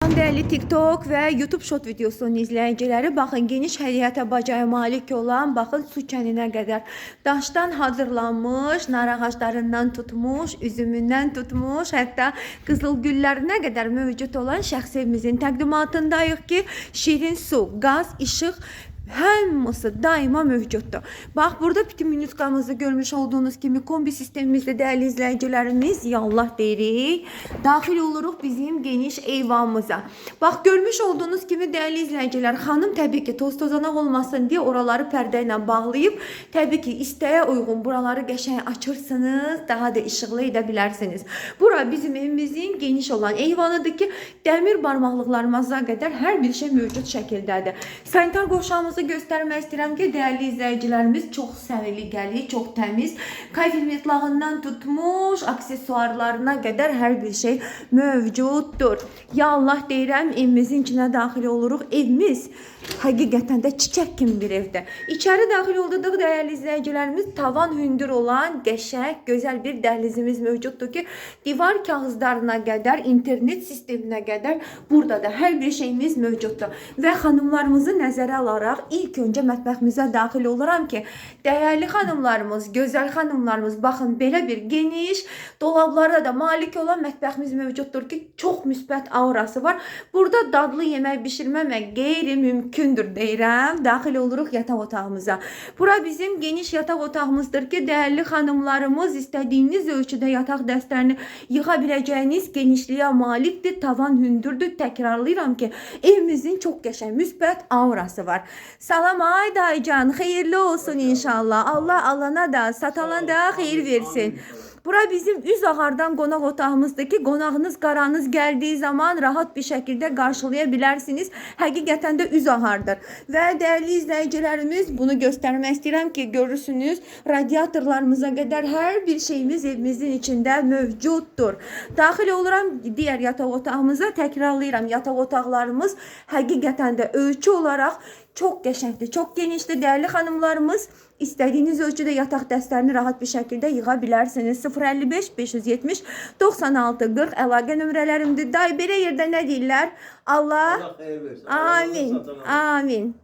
Salam değerli TikTok və YouTube Short videosunun izləyiciləri. Baxın, geniş həyətə bacaya malik olan, baxın, su çəninə qədər daşdan hazırlanmış, nar ağaclarından tutmuş, üzümündən tutmuş, hətta qızıl güllərinə qədər mövcud olan şəxsi evimizin təqdimatındayıq ki, şirin su, qaz, işıq hamısı daima mövcuddur. Bax, burada bütün minutkamızı görmüş olduğunuz kimi kombi sistemimizdə dəyərli izləyicilərimiz, yallah deyirik. Daxil oluruq bizim geniş eyvanımıza. Bax, görmüş olduğunuz kimi dəyərli izləyicilər, xanım təbii ki, toz tozanaq olmasın deyə oraları pərdə ilə bağlayıb, təbii ki, istəyə uyğun buraları qəşəng açırsınız, daha da işıqlı edə bilərsiniz. Bura bizim evimizin geniş olan eyvanıdır ki, dəmir barmaqlıqlarımıza qədər hər bir şey mövcud şəkildədir. Sanitar qovşağımızı göstərmək istəyirəm ki, dəyərli izləyicilərimiz, çox səliqəli, çox təmiz. Kafel metlağından tutmuş, aksesuarlarına qədər hər bir şey mövcuddur. Ya Allah deyirəm, evimizin içinə daxil oluruq. Evimiz həqiqətən də çiçək kimi bir evdir. İçəri daxil olduq dəyərli izləyicilərimiz, tavan hündür olan qəşəng, gözəl bir dəhlizimiz mövcuddur ki, divar kağızlarına qədər, internet sisteminə qədər burada da hər bir şeyimiz mövcuddur. Və xanımlarımızı nəzərə alaraq ilk öncə mətbəximizə daxil oluram ki, dəyərli xanımlarımız, gözəl xanımlarımız, baxın, belə bir geniş dolablara da malik olan mətbəximiz mövcuddur ki, çox müsbət aurası var. Burada dadlı yemək bişirməmək qeyri-mümkündür deyirəm. Daxil oluruq yataq otağımıza. Bura bizim geniş yataq otağımızdır ki, dəyərli xanımlarımız, istədiyiniz ölçüdə yataq dəstərini yığa biləcəyiniz genişliyə malikdir. Tavan hündürdür. Təkrarlayıram ki, evimizin çox qəşəng müsbət aurası var. Salam ay dayıcan, xeyirli olsun inşallah. Allah alana da, satana da xeyir versin. Bura bizim üz ağardan qonaq otağımızdır ki, qonağınız, qaranız gəldiyi zaman rahat bir şəkildə qarşılaya bilərsiniz. Həqiqətən də üz ağardır. Və dəyərli izləyicilərimiz, bunu göstərmək istəyirəm ki, görürsünüz, radiatorlarımıza qədər hər bir şeyimiz evimizin içində mövcuddur. Daxil oluram digər yataq otağımıza. Təkrarlayıram, yataq otaqlarımız həqiqətən də ölçü olaraq çox qəşəngdir, çox genişdir. Dəyərli xanımlarımız, istədiyiniz ölçüdə yataq dəstərini rahat bir şəkildə yığa bilərsiniz. 055 570 96 40 əlaqə nömrələrimdir. Day, belə yerdə nə deyirlər? Allah Allah xeyir versin. Amin. Satana. Amin.